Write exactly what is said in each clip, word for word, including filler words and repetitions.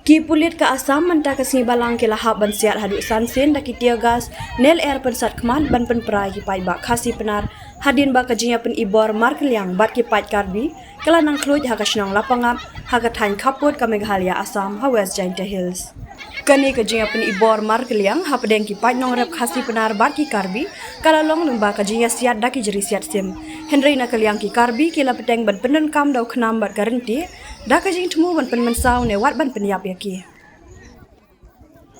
Ki pulit ka Assam mynta ka sngi Balang ki la hap ban siat haduh san sien da ki tear gas, nel er pynsat khmat ban pynpra ïa ki paidbah Khasi Pnar, hadien ba ka jingïapynibor markylliang bad ki paid Karbi ka la nang khluid ha ka shnong Lapangap, ha ka thaiñ khappud ka Meghalaya Assam, ha West Jaintia Hills. Kane ka jingïapynibor markylliang hapdeng ki paid nongrep Khasi Pnar bad ki Karbi ka la long lyngba ka jingïasiat da ki jri siat sim. Hynrei na ka liang ki Karbi ki la bteng ban pyndonkam da u khnam bad ka rynti, da ka jingthmu ban pynmynsaw ne wat ban pynïap ïa ki.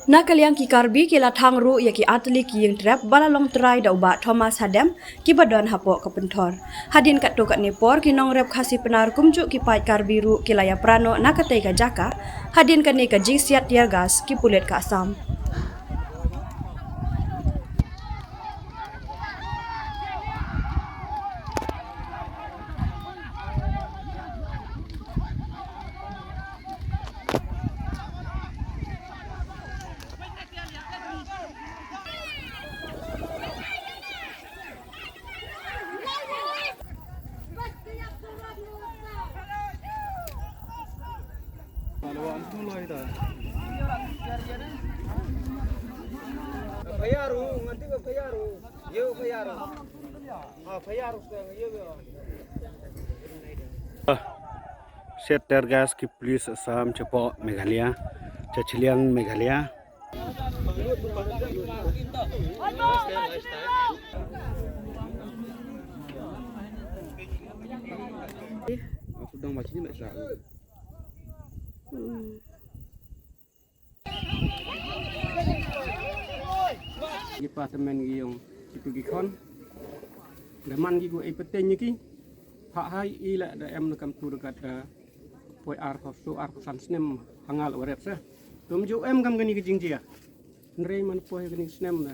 Na ka liang ki Karbi ki la thang ruh ïa ki artylli ki ïing trep ba la long trai da u Bah Thomas Hadem, kiba don hapoh ka pynthor. Hadien katto katne por ki nongrep Khasi Pnar kumjuh ki paid Karbi ruh ki la ïapra noh na katei ka jaka, hadien kane ka jingsiat tear gas ki pulit ka Assam. Siat tear gas ki pulit Assam shapoh Meghalaya, sha shiliang Meghalaya. Ki pa tymmen ki ïong kitu ki khon. Da man ki ko ei pateng ki. Phah hai i la da em na kam tu dekat da poi ar ko su ar ko san snem hangal waret sa. Tum ju em kam kani ki jingjia. Hynrei man poi kani snem na.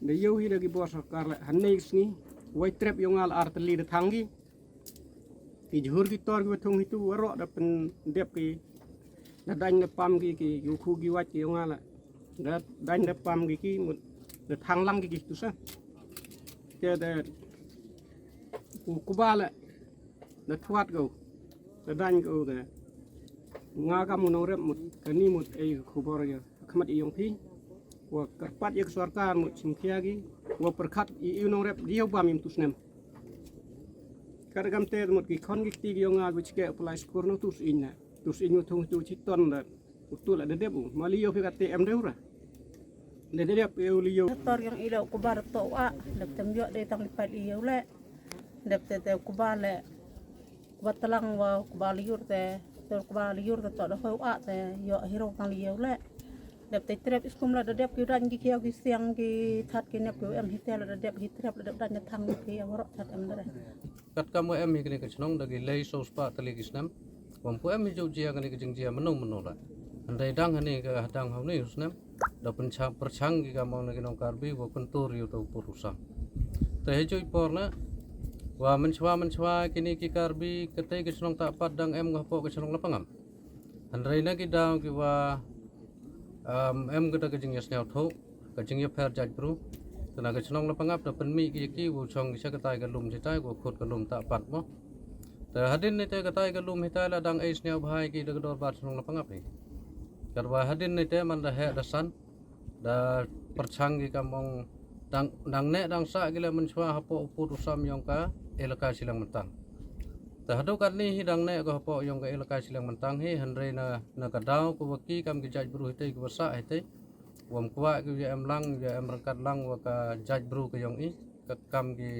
Da ïew hi da ki bor sorkar la hanei sngi. Wai trep ïong al ar teli da thang ki. Ki jhur ki tor ki ba thung hitu waroh da pyndep ki. Da dain da pam ki ki yu khu ki wach ki ïong al. Da dain da pam ki ki mut da thang lang ki ki tu sa. Ke da u kuba la da thuat ko da dain ko da. Nga kam u nongrep mut kani mut ei khubor ïa khmat i ïong phi. Wa kyrpad ïa ka sorkar mut chim khia ki wa pyrkhat i ïong nongrep di ïa bam im tu snem. Ka da kam te mut ki khon ki kti ki ïong nga ki chike u plai skur no tu sing na tu sing u thung tu chi ton da. Utu la da dep u ma li ïong phi ka te em de u ra. Da dep u li ïong. Tor ïong i la u kuba da to wa da tem ïoh de tang li pat i ïong le. Dep te te kuba le kuba tlang wa kuba liur te te kuba liur te to da hoi wa te ïoh hiro tang li ïong le. Dep te trep iskum la da dep ki dan ki kiaw ki siang ki that ki nep ki em hi te la da dep hi trep la dep dan thang ki ïong ro that em da. Kat kam wa em hi kane ka chnong da ki lei so spa tali ki snem. Wam pu em hi ju jia kane ka jingjia mano mano la. Hynrei dang hani ka dang hau ni u snem. Da pynchang pyrchang ki kam ong na ki nong Karbi wa kyntur yu to pur u sam. Te hi ju i por na. Wa mynchwa mynchwa kini ki Karbi katei ka chnong ta pat dang em ka hapoh ka chnong Lapangap. Hynrei na ki daw ki wa, um, em ka da ka jingïasniaw tho. Ka jingïapher jaitbru. Te na ka chnong Lapangap da pynmih ki ki u chong ki sha katai ka lum chitai u khut ka lum ta pat mo. Te hadin ni te katai ka lum hitai la dang ei sniaw bhai ki da ka dorbar chnong Lapangap hi. Katwa hadin ni te man da heh da san da pyrchang ki kam ong dang dang neh dang sah ki la mynchwa hapoh u pud u sam ïong ka elaka Shillong Myntang. Te haduh katni hi dang neh ka hapoh ïong ka elaka Shillong Myntang hi hynrei na na ka daw ka wa ki kam ki jaitbru hitai ki wa sah hitai. Wam kwah ki ïa em lang ïa em rangkat lang wa ka jaitbru ka ïong i ka kam ki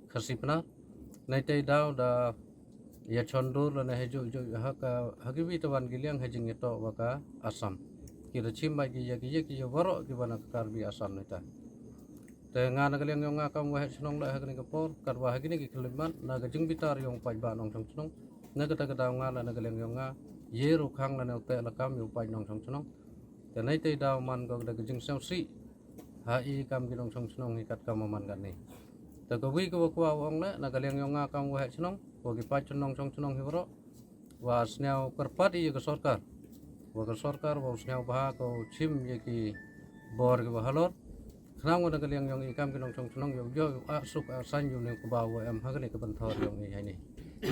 Khasi Pnar. Nai tei daw da ïa chondur la na heju ju ha ka ha ki wi tawan ki liang hejing ïa to wa ka Assam. Ki da chim bai ki ïa ki ïa ki ïa waroh ki wa na ka Karbi Assam nai ta. Te nga na ka liang ïong nga kam wa heh chnong la ha kani ka por katwa ha kini ki khlimat na ka jingbitar ïong paidbah nongchong chnong. Na kata ka daw nga la na ka liang ïong nga ïa ru khang la na u te la kam ïa u paid nongchong chnong. Te nai tei daw man ko da ka jingsngewsih ha i kam ki nongchong chnong hi kat kam man katni. Te ka wi ka wa kwah u ong le na ka liang ïong nga kam wa heh chnong wa ki paid nongchong chnong hi waroh wa sniaw kyrpad i ka sorkar wa ka sorkar wa sniaw bha ko chim ïa ki bor ki wa halor. Khnang wa na ka liang ïong i kam ki nongchong chnong ïong ïong a suk a san ïong ne ka ba wa em ha kani ka pynthor ïong i ha ni.